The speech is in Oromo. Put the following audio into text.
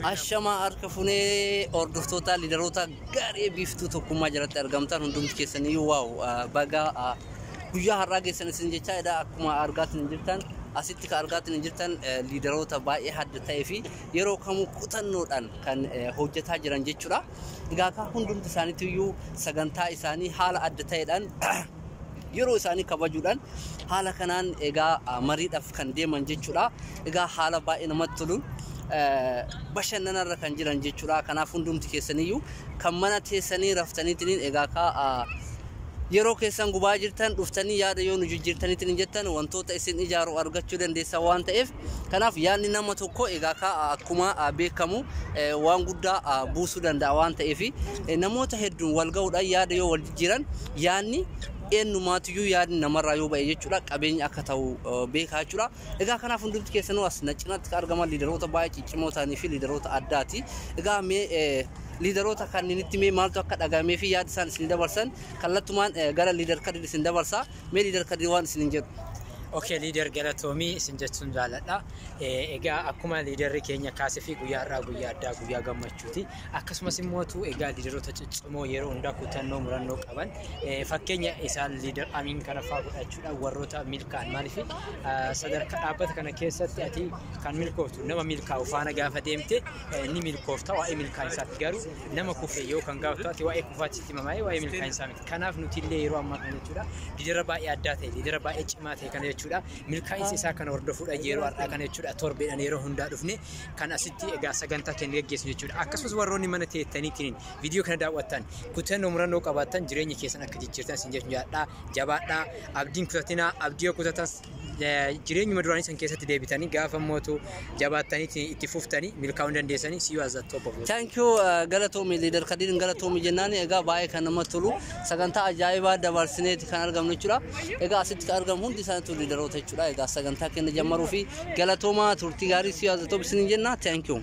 Ashamaa harka funee hordoftoota liidaroota garee Biiftuu Tokkummaa jalatti argamtan hundumti keessaniyyuu, wow, baga guyyaa har'aa geessan isin jechaa. Edha akkuma argaatiin jirtan, asitti kan argaatiin jirtan liidaroota baay'ee adda ta'ee fi yeroo kamuu kutannoodhaan kan hojjetaa jiran jechuudha. Egaa akka hundumti isaaniitti sagantaa isaanii haala adda ta'eedhaan yeroo isaanii kabajuudhaan haala kanaan egaa mariidhaaf kan deeman jechuudha. Egaa haala baay'ee namatti toluun bashannanarra kan jiran jechuudha. Kanaaf hundumti keessaniyyuu kan mana teessanii raftaniitiin egaa ka yeroo keessan gubaa jirtan dhuftanii yaada yoo nu jijjiirtaniitiin jettan wantoota isin ijaaru argachuu dandeessan waan ta'eef, kanaaf yaadni nama tokko egaa ka akkuma beekamu waan guddaa buusuu danda'a waan ta'eef, namoota hedduun wal ga'uudhaan yaada yoo wal jijjiiran, yaadni eenyumaatiyyuu yaadni namarraa yoo ba'e jechuudha, qabeenya akka ta'u beekaa jechuudha. Egaa kanaaf hundumti keessanuu as na cinaatti kan argaman liidaroota baay'ee ciccimoo ta'anii fi liidaroota addaati. Egaa mee liidaroota kanneenitti mee maaltu akka dhagahamee fi yaada isaan isin dabarsan kallattumaan gara Leader Kadir isin dabarsa. Mee Leader Kadir waan isin jedhu. Okay, leader, galatoomii isin jechuun jaalladha. Egaa akkuma liidarri keenya kaasee fi guyyaa har'aa guyyaa addaa, guyyaa gammachuuti. Akkasumas immoo egaa liidaroota ciccimoo yeroo hundaa kutannoo murannoo qaban, fakkeenya isaan Leader Amiin kana fa'aa godhachuudhaan warroota milkaa'an. Maaliif, sadarkaa dhaabbata kana keessatti ati kan milkooftu nama milkaa'u faana gaafa deemte ni milkoofta. Waa'ee milkaa'insaati garuu nama kufe yoo kan gaafatu ati waa'ee kufaatti himamaa'ee waa'ee milkaa'insaa miti. Kanaaf nuti illee yeroo ammaa kana jechuudha liidara baay'ee addaa ta'e, liidara baay'ee cimaa ta'e kana jechuudha milkaa'insa isaa kana hordofuudha yeroo har'aa kana jechuudha torbeedhaan yeroo hundaa dhufne kan asitti egaa sagantaa keenya geggeessu jechuudha. Akkasumas warroonni mana teettaniitiin viidiyoo kana daawwattan kutannoo murannoo qabaattan jireenya keessan akka jijjiirtan isin jechuun jaadhaa. Jabaadhaa, abdiin kutatinaa. Abdii yoo kutatan jireenyuma duraanii san keessatti deebitanii, gaafa mootu jabaattanii itti fuftanii milkaa'uu dandeessanii. See you at the top of the Thank you, galatoomi Leader Kadir, galatoomi jennaan. Egaa baay'ee kan namatti tolu sagantaa ajaa'ibaa dabarsineeti kan argamnu jechuudha. Egaa asitti kan argamu hundi isaaniitu liidaroota jechuudha. Egaa sagantaa keenya jammaruu fi galatoomaa, turtii gaarii, see you at the top isiniin jenna. Thank you.